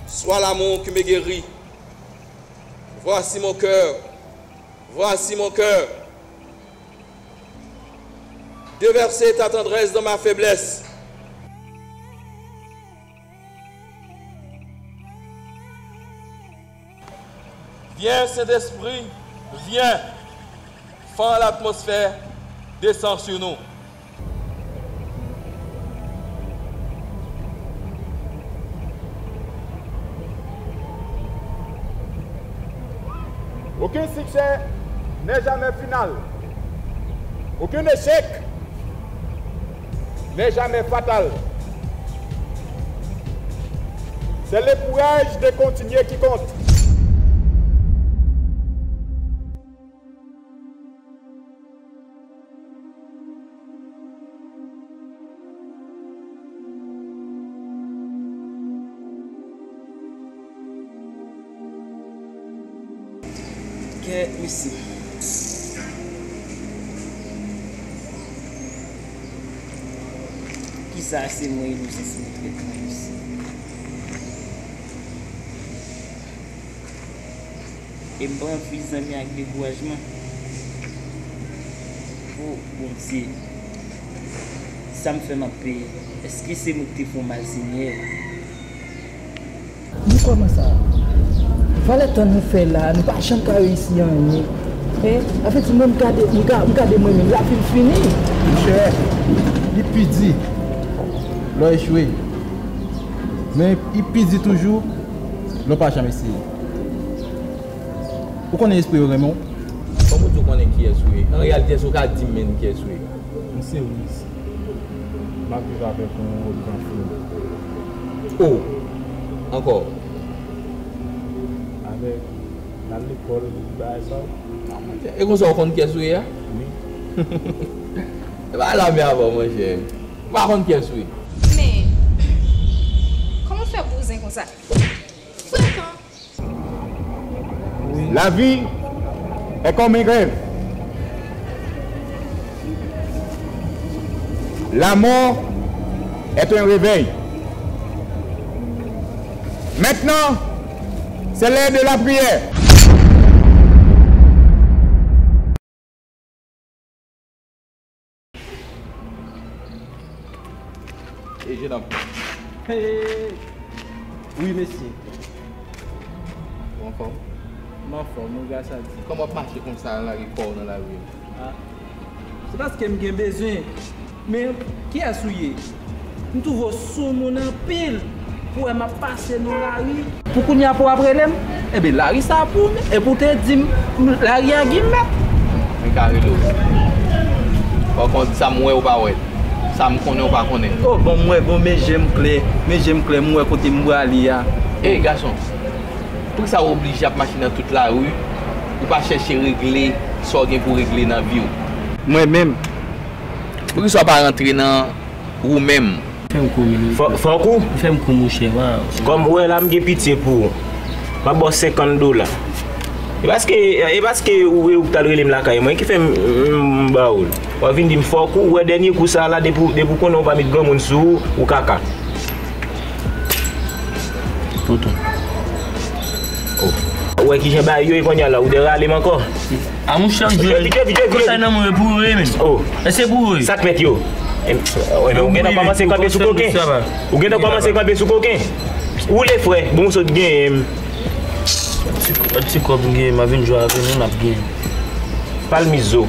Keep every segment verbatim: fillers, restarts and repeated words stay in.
Sois l'amour qui me guérit. Voici mon cœur. Voici mon cœur. Déverser ta tendresse dans ma faiblesse. Viens, Saint-Esprit, viens. Fan latmosfè, desann sou nou. Aucun succès n'est jamais final. Aucun échec n'est jamais fatal. C'est le courage de continuer qui compte. Kè mesye. Kisa se mwen, inosans mwen, tèt mwen, mesye. E m pran fi zanmi ak dekourajman. O Bondye, sa m fè m ap peye? Èske se mwen ki te fè w mal, Senyè? Di kòman sa? Valè tan nou fè la, nou pa janm ka reyisi anyen. Hein? Afè di mwen, m gade, m ga-, m gade mwen menm, lavi m fini. Monchè, li pi di lè w echwe. Men li pi di toujou lè w pa janm eseye. Ou konnen espri yo renmen w? Kòman w di w konnen kiyès ou ye? An reyalite, èske w ka di m menm kiyès ou ye? M se Wiz. M ap viv avèk yon gran fi. O! Ankò? Avèk, n al lekòl, bagay sa yo. Non, monchè. E konsa w konn kiyès ou ye a? Wi. E pa la men avan, monchè. M pa konn kiyès ou ye. Men, kòman w fè bouzen konsa? Frekan! La vie est comme un rêve. La mort est un réveil. Maintenant, c'est l'heure de la prière. E jenòm. Hey! Wi, mesye. Ou anfòm? M anfòm, wi, gras a Dye. Kòman w ap mache konsa nan lari, kò w nan lari a? Ah. Se paske m gen bezwen. Men, kiyès ou ye? M twouve w soumoun anpil. Pou wè m ap pase nan lari. Pou kounye a pou w ap rele m? Ebyen, lari sa a pou w menm. Epi w te di m, lari a gen mèt. Mwen ka rele w. Pa kont sa m wè ou pa wè. Sa m konnen ou pa konnen. O, bon, m wè, bon, men je m klè. Men je m klè, m wè kote m prale a. Ey, gason. Poukisa w oblije ap mache nan tout lari, ou pa chèche regle sa w gen pou regle nan vi w? Mwen menm. Poukisa w pa rantre nan ou menm? Fè m kou, men. Fò, fò kou? Fè m kou, monchè, wa. Kòm ou wè la, m gen pitye pou ou. M ap ba w senkant dola. E paske, e paske ou, ou t al rele m lakay mwen ki fè m, m, m ba ou l. W ap vin di m fò kou, ou wè dènye kou sa a la, depi, depi w konnen ou pa met granmoun sou ou, ou kaka. Tonton. Oh. Ou wè kijan bagay yo ye kounye a la, ou derale m ankò. A monchè, vite, vite, vite, vite. Konsa nan mwen pou yo ye, men. Oh. Èske pou yo ye? Sa k mèt yo? Em, oh, men ou gentan kòmanse kanpe sou koken. Ou gentan kòmanse kanpe sou koken. Ou le frè, bon, sot genyen. Ti, ti kòb m genyen, m a vin jwe avè nou, n ap genyen. Palmizo.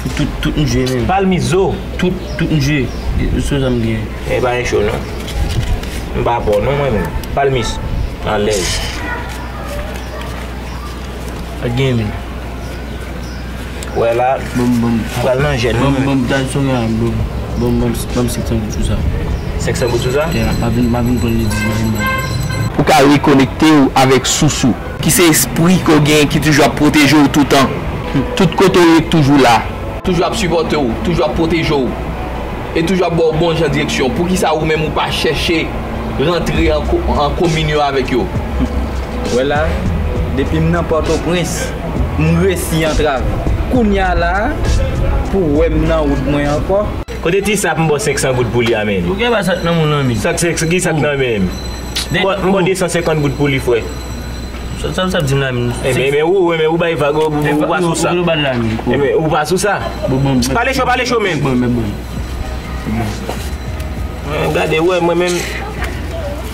Tout, tout, tout m jwe menm. Palmizo. Tout, tout m jwe. Se sa m genyen. E pa yon cho non. M pa pò non mwen menm. Palmis. Alèz. Pa genyen menm. Wè la. Bon, bon. M pral nan jèn non. Bon, bon, ta sou yon bon. Bon, bon, bon, senk san goud sou sa. Senk san goud sou sa? Yeah, m a vin, m a vin pran li di m a vin ban. Ou ka rekonekte w avèk sous ou. Ki se espri ke w genyen ki toujou ap pwoteje w toutan. Tout kote w ye, toujou la. Toujou ap sipòte w, toujou ap pwoteje w, e toujou ap ba w bon jan direksyon. Poukisa ou menm ou pa chèche rantre an ko-, an kominyon avèk yo? Wè la, depi m nan Pòtoprens, m resi antrave. Kounye a la, pou w wè m nan wout mwen ankò. Kote ti sa pou m ba w senk san goud pou li a, menn? Ou gen ba sa k nan men w lan, menn? Sa k, sa k, ki sa k nan men m? M ba, m ba w de san senkant goud pou li, frè. Sa, sa, sa di m la, menn? Enben, enben, ou, enben, ou bay vag, ou, ou pa sou sa. Enben, ou pa sou sa. Pale cho, pale cho, menn. Bon, men bon. Gade, ou wè mwen menm,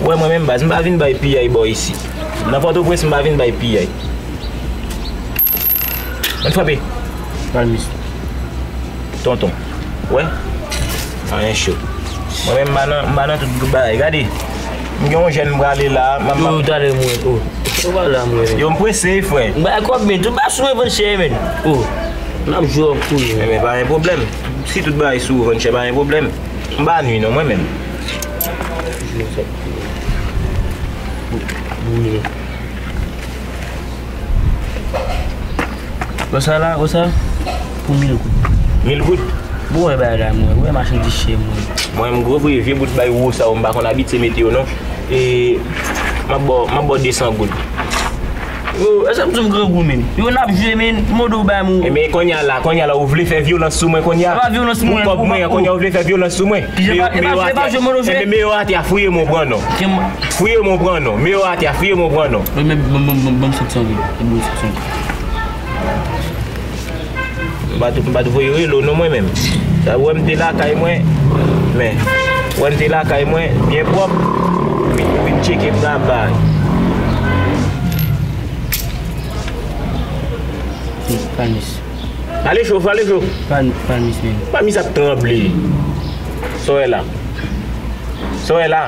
ou wè mwen menm baz, m pa vin bay piyay bò isi. Nan Pòtoprens, m pa vin bay piyay. Ann frape. Palmis. Tonton. Wè? Anyen cho. Mwen menm, m pa nan, m pa nan tout gwoup bagay. Gade. M gen yon jèn m prale la. M ap... Yo, talè mwen. Oh. Yo, pa la, mwen. Yo, m prese, frè. M bay kòb, men tout ba sou mwen vann chè, men. Oh. N ap jwe ap kouri. Enben, pa gen pwoblèm. Si tout bagay sou ou vann chè, pa gen pwoblèm. M pa nwi, non, mwen menm. Boule. Konsa la, konsa, pou mil goud. Mil goud? Bon, wè bagay la, mwen, wè machandiz chè, mwen. Mwen, m gwo vre, vye bout bay wo sa yo, m pa konn abitye mete yo, non. E, m ap ba w, m ap ba w de san goud. Yo, èske m sou grangou, menn? Yo, n ap jwe, menn, modo bay mwen. Enben, kounye a la, kounye a la, ou vle fè vyolans sou mwen, kounye a? Sa pa vyolans, mwen, pou kòb mwen, kounye a, ou vle fè vyolans sou mwen? Ki jan pa, e pa jwe, e pa jwe, modo jwe? Enben, men yo atè a, fouye men w pran non. Fouye men w pran non. Men yo atè a, fouye men w pran non. Ban m, ban m, ban m, ban m senk san goud. Ban m senk san goud. M pa t, m pa t voye rele w non mwen menm. Sa wè m te lakay mwen. Men, wè m te lakay mwen, byen pwòp. Vin, vin tcheke m laba. Panis. Ale cho, ale cho. Panis, panis, men. Panis ap tranble. Sa w wè la. Sa w wè la.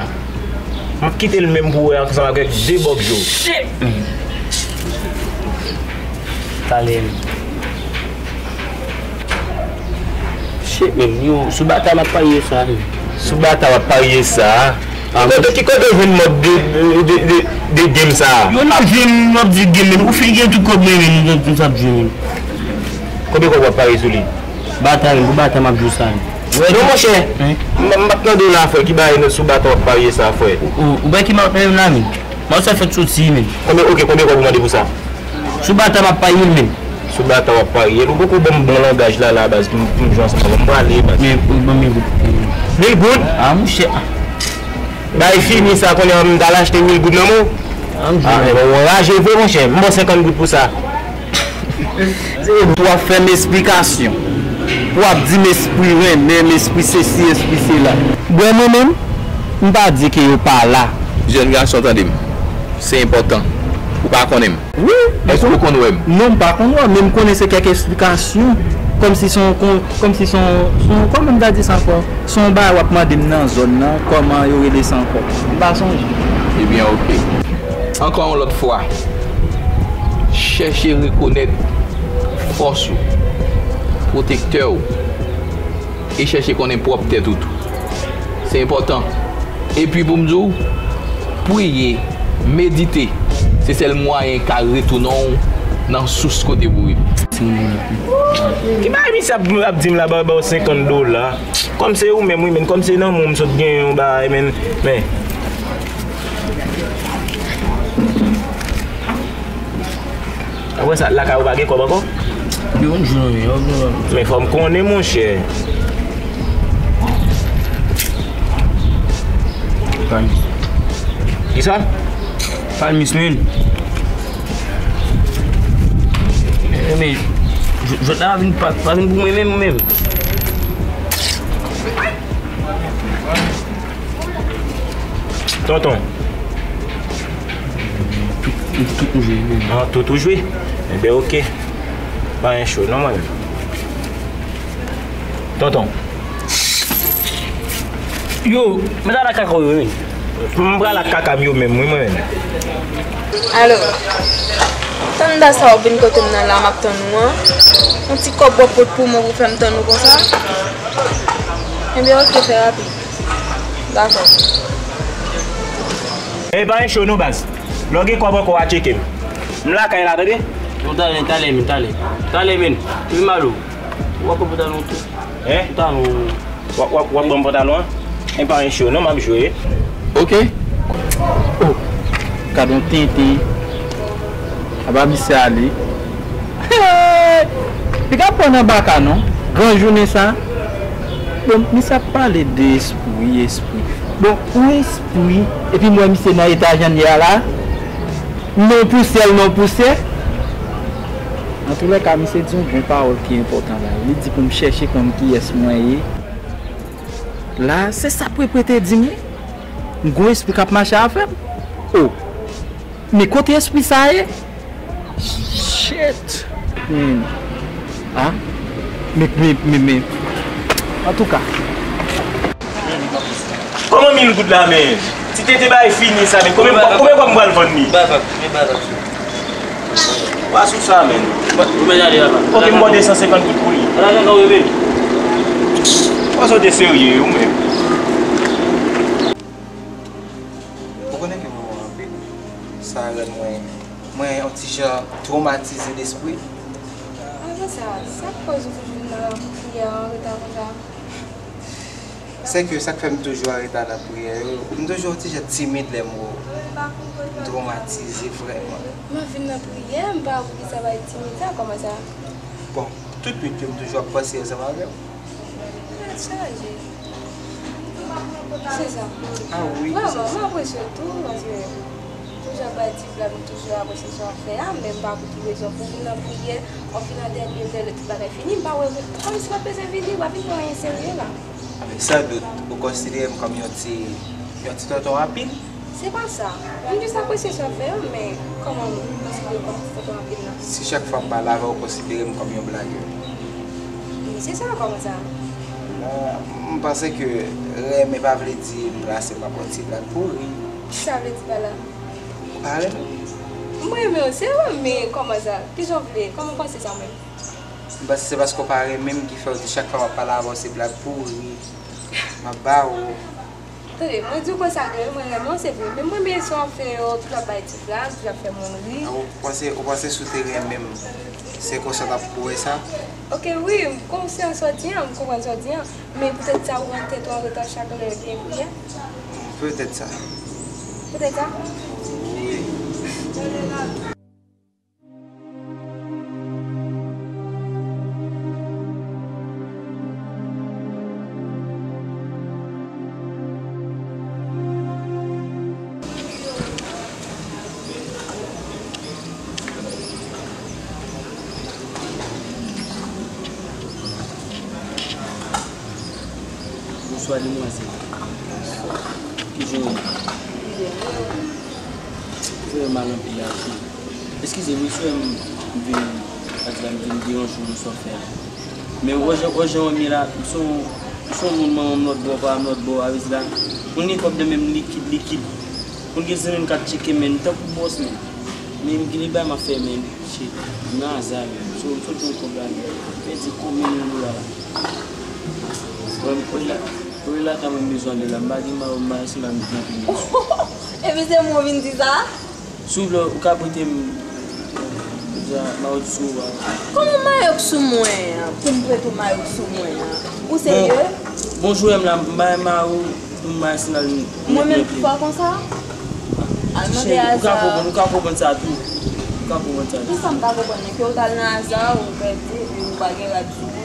M ap kite l menm pou wè ansanm avèk de bòk jo. Shit, man. Talè. Shit, man. Yo, sou bata m ap parye sa, man. Sou bata w ap parye sa. Ki kote, ki kote w jwenn mòd de, de, de, de, de game sa a? Yo, n ap jwenn, n ap di game, man. Ou fin gen tout kòb mwen, man. Nou, nou, nou ap jwenn, man. Konbyen kòb w ap parye sou li? Bata, men, pou bata m ap jwe sa, men. Non, monchè. M, m ap tande w la, frè, ki bagay nou sou bata w ap parye sa, frè? Ou, ou, ou wè ki m ap menm la, men. M ap fè fèt soti, men. Konbyen, ok, konbyen kòb ou mande pou sa? Sou bata m ap parye l, men. Sou bata w ap parye l. Ou poko ban m bon langaj la, la, baz, pou m, pou m jwe ansanm avè w. M prale, baz. Men, ou ban m mil goud. Mil goud? Ah, monchè. Bagay fini sa, kounye a, m t al achte mil goud nan men w. Ah, men bon, ou anraje vre, monchè. M ba w senkant goud pou sa. Se pou w ap fè m esplikasyon. Pou w ap di m espri renmen m, espri sesi, espri sela. Bon, mwen menm, m pa di ke yo pa la. Jèn gason, tande m. Se enpòtan. Ou pa konnen m. Wi. Èske ou konn wè m? Non, m pa konn wè w, men m konnen se kèk esplikasyon. Kòmsi se yon, kòmsi se yon, se yon, kòman m ta di sa ankò? Se yon bagay w ap mande m nan zòn nan, kòman yo rele sa ankò? M pa sonje. Ebyen, ok. Ankò yon lòt fwa, chèche rekonèt fòs ou, pwotektè w, e chèche konnen pwòp tèt ou tou. Se enpòtan. Epi pou m di w, priye, medite, se sèl mwayen k ka retounen w nan sous kote pou w ye. Ki bagay misye ap, ap di m la, ba, ba w senkant dola? Kòm se ou menm, wi, men kòm se nan men w m sot gen yon bagay, men, men. Apre sa, lakay ou pa gen kòb ankò? Yo, m jwenn, yo, yo. Men fò m konnen, monchè. Palmis. Kisa? Palmis, men. Men, jwèt la vin pa, pa vin pou mwen menm, menm. Tonton. Tout, tout, tout ou jwe, wi. Ah, tout ou jwe? Enben, ok. Pa gen cho, non, mwen menm. Tonton. Yo, men sa la kaka yo, wi. M pral ak kaka m yo menm, wi, mwen menm. Alo. Tanda sa w vin kote m nan la, m ap tann ou an. Yon ti kòb w ap pot pou mwen pou fè m tann ou konsa. Enben, ok, fè rapid. Dakò. E pa gen cho non, baz. Lè w gen kòb ankò, w a tcheke m. M lakay la, tande? Non, talè, talè, men, talè. Talè, men. Epi Malo, w ap pran pantalon tou. Hein? Pantalon. W ap, w ap, w ap ban m pantalon an? E pa gen cho non, m ap jwe. Ok. Oh, gad yon tenten. Apa misye ale. Li ka pran nan baka non. Gran jounen sa. Bon, misye ap pale de espri, espri. Bon, yon espri, epi m wè misye nan eta jan l ye a la. Non pou sèl, non pou sè. Antoulèka, misye di yon bon pawòl ki enpòtan la. Li di pou m chèche konn kiyès mwen ye. La, se sa Pwepwe te di m wi. M gon espri k ap mache avè m. O, men kote espri sa ye? Shit. Men, ah, men, men, men, men. Antouka. Kòman mil goud la, men? Ti tete bay fini sa, men konbyen, konbyen kòb m pral vann li? Bay vag, men bay vag. Wa sou sa, men. Ou mèt ale la. Ok, m ba w de san senkant goud pou li. Ala kaka w rele. Panse w te serye, ou menm. Ou konnen ke mwen anpil. Sa rann mwen, mwen yon ti jan twomatize lespri. Anvan sa, sa k koz ou toujou nan priyè an reta konsa? Se ke sa k fè m toujou an reta nan priyè yo, m toujou yon ti jan timid lè m wè w. M twomatize vrèman. Mwen vin nan priyè, m pa wè poukisa bay timid sa, kòman sa? Bon, tout nwit yo m toujou ap panse ansanm avè w. Tèt chaje. Se sa. Ah wi, se sa. Vrèman, m apresye w tou, paske toujou ap bay ti blag, m toujou apresye sa w ap fè a, men m pa konn ki rezon pou w vin nan priyè, w ap vin nan dènye lè, lè tout bagay fini, m pa wè, kòmsi w pa t bezwen vini, w pa vin fè anyen serye la. Men san dout, ou konsidere m kòm yon ti, yon ti tonton rapid? Se pa sa. M jis apresye sa w fè a, men kòman w konsidere w kòm ti tonton rapid la? Si chak fwa m pale avè w, ou konsidere m kòm yon blagè. Men se sa, kòman sa? Bon, m panse ke renmen pa vle di m plase m ap yon ti blag pou ri. Kisa w vle di pa la? Ou pa renmen m? M renmen w, se vre, men kòman sa? Kijan w vle? Kòman w panse sa menm? M panse se paske w pa renmen m ki fè w di chak fwa m ap pale avè w se blag pou w ri. M ap ba w. Tande, mwen di w konsa ke mwen renmen w, se vre. Men mwen renmen sa w ap fè yo, toujou ap bay ti blag, toujou ap fè moun ri. Ah, ou panse, ou panse si w te renmen m, se konsa w t ap wè sa? Ok, wi, m konsyan sa w di an, m konprann sa w di an. Men poutèt sa ou an tèt ou an reta chak lè gen priyè? Poutèt sa. Poutèt sa? Wi. Bonswa, demwazèl. Kijan w ye? Ou fè m mal anpil la, cheri. Eskize m wi, frè m, m vin, pa di la, m vin deranje w nan sa w fè a. Men wè jan, wè jan w ye la, m se yon, m se yon moun, manman m lòt bò, papa m lòt bò, a vle di la, moun gen kòb nan men m likid, likid. Moun gen zanmi m k ap tcheke, men m tankou bòs, men. Men m gen de bagay m ap fè, men, shit, m nan aza, men. So, m sot jwenn kòb la, men. Pèdi konbyen mil dola la? Wè, m, wè la, wè la, ka mwen bezwen de la, m pa gen mari, m pa gen sila, m nan peyi. Epi se mwen w vin di sa? Souple, ou ka prete m, ja, mayok sou ou a? Kòman mayok sou mwen an? Pou m prete w mayok sou mwen an? Ou serye? Bon, jwè m la, m bay mari w, m bay sinal. Mwen menm ki fè w konsa? Al mande Aza. Ou ka konprann, ou ka konprann sa tou. Ou ka konprann sa tou. Kisa m ka konprann nan? Ke w t al nan Aza, ou pèdi, epi ou pa gen rad sou ou.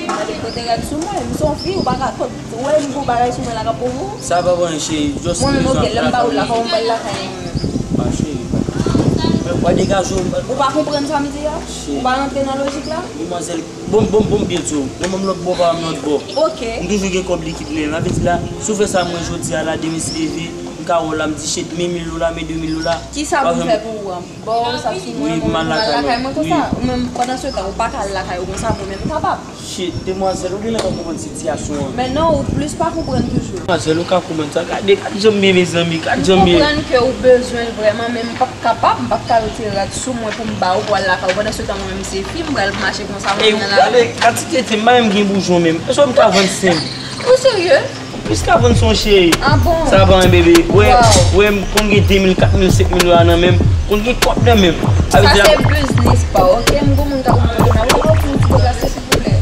Mande kote rad sou mwen, m se yon fi, ou pa ka, ou wè m gon bagay sou mwen la k ap pou ou? Sa pa pou anyen, cheri, just mwen menm, ok, lè m ba ou la, kòman m pral lakay mwen menm? Ma cheri, men w pa degaje w. Ou pa konprann sa m di a? Cheri. Ou pa rantre nan lojik la? Demwazèl, bon, bon, bon, byen di w. Mwen menm lòt bò, pa m lòt bò. Ok. M toujou gen kòb likid nan men m. Sa vle di la, si w fè sa mwen jodi a la, demen si Dye vle, m ka wè w la, m di shit, men mil dola, men de mil dola. Kisa pou m fè pou ou an? Bon, sa sou mwen, mwen, mwen al lakay mwen konsa. Ou menm, pandan se tan, ou pa ka al lakay ou konsa, mwen menm m kapab. Shit, demwazèl, ou genlè pa konprann sitiyasyon an. Men non, ou plis pa konprann toujou. Demwazèl, ou ka konprann sa. Gade, gade jan m ye, mezanmi, gade jan m ye. M konprann ke ou bezwen l vrèman, men m p ap kapab, m p ap ka retire rad sou mwen pou m ba ou pou al lakay ou. Pandan se tan, mwen menm se fi, m pral mache konsa, mwen menm nan lari. Gade, gade ti tete, m pa menm gen boujon menm. Èske m ka vann sen m? Ou serye? Ou plis ka vann son cheri. Ah bon? Sa pa anyen, bebe. Wè, wè, m konn gen de mil, kat mil, senk mil dola nan men m. Konn gen kòb nan men m. Sa se biznis pa w, ok? M gon moun k ap mande nan ou, ou pou m deplase, silvouplè.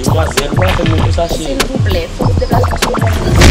Demwazèl, ou pa fè m konsa, cheri. Silvouplè, fòk deplase sou mwen.